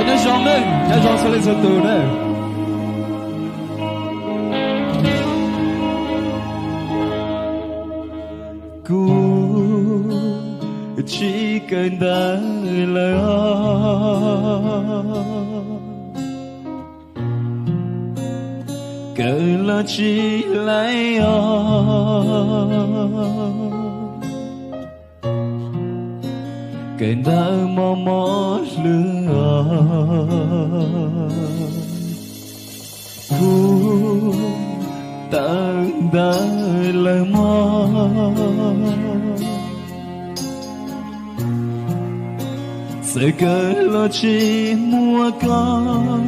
Nyob zoo ne, nyob zoo txhua leej txhua tus na. Kuv tsis kawm ntawv lawm os, kawm los tsis laib os, kawm ntawv mos mos hlwb os. Kuv tawm ntawv lawm mog, txawm kawm los tsis muaj koj,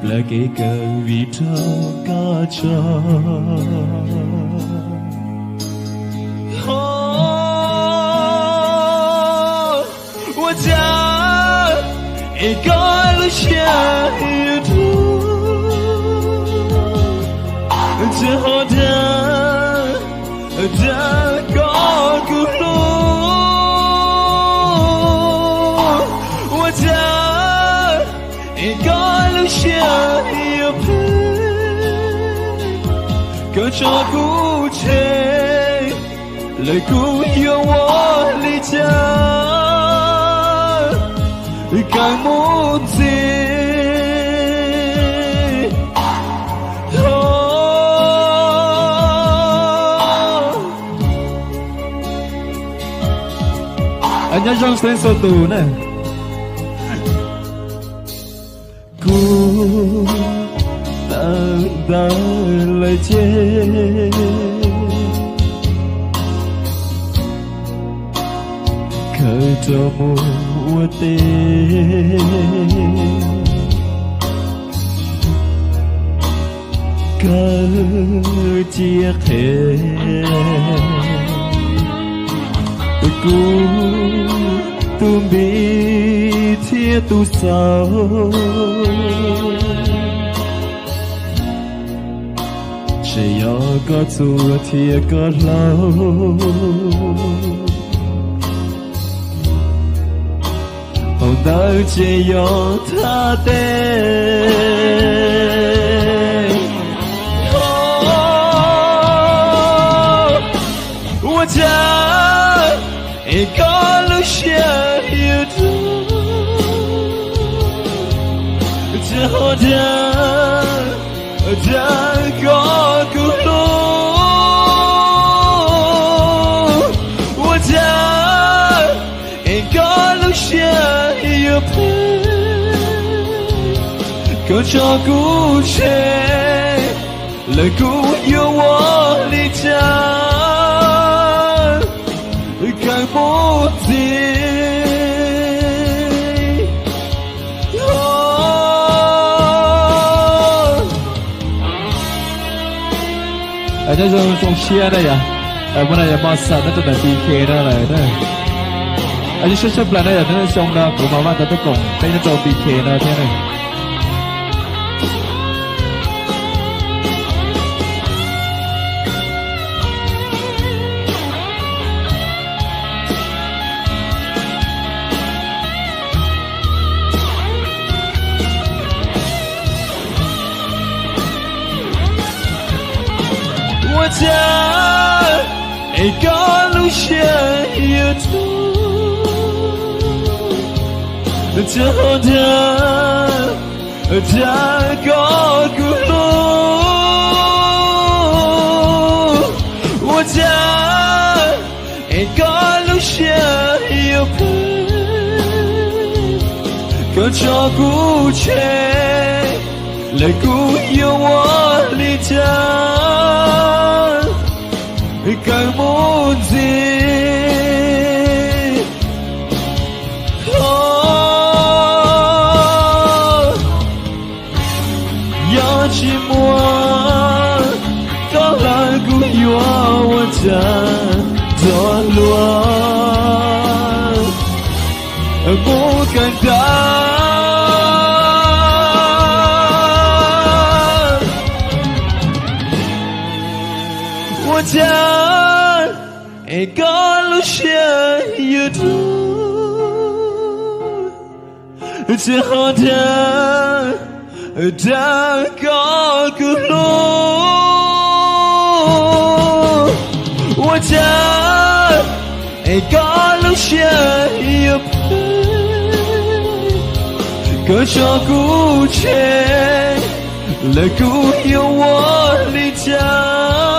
plawv kev kawm vim raug koj tso. Ua cas es koj lub siab yuav dub, tsis ho dag dag koj kuv hlub. Ua cas es koj lub siab yuav phem, koj tso kuv tseg, lawv kuv yuav ua li cas kawm mus ntxiv. Nyob zoo txhua tus na. Kuv tawm ntawv lawm ces kawm rau mus ua teb, kawm cia qhev kuv tus npis thiab tus xaus. Tseem yog koj txuag thiab koj hlau, hauv ntawv tseem yog thaj teb. Ua cas es koj lub siab yuav dub, tsis ho dag dag koj kuv hlub. Ua cas es koj lub siab yuav phem, koj tso kuv tseg, lawv kuv yuav ua li cas kawm mus ntxiv. Nyob zoo zoo siab na yom. Muaj no yog moj xam nyob rau ntawm P K no lawm na. Ib siab tshaj plaws na yog nyob zoo no kuv mas maj tau tuaj koom peb nyob rau P K no thiab na. Ua cas es koj lub siab yuav dub, tsis ho dag dag koj kuv hlub. Ua cas es koj lub siab yuav phem, koj tso kuv tseg, lawv kuv yuav ua li cas kawm mus ntxiv. Yog tsis muaj yuav ua cas rov luag mus kawg ntawd. Ua cas es koj lub siab yuav rau tsis ho dag dag koj kuv hlub. Ua cas es koj lub siab yuav phem, koj tso kuv tseg lawm kuv yuav ua li cas?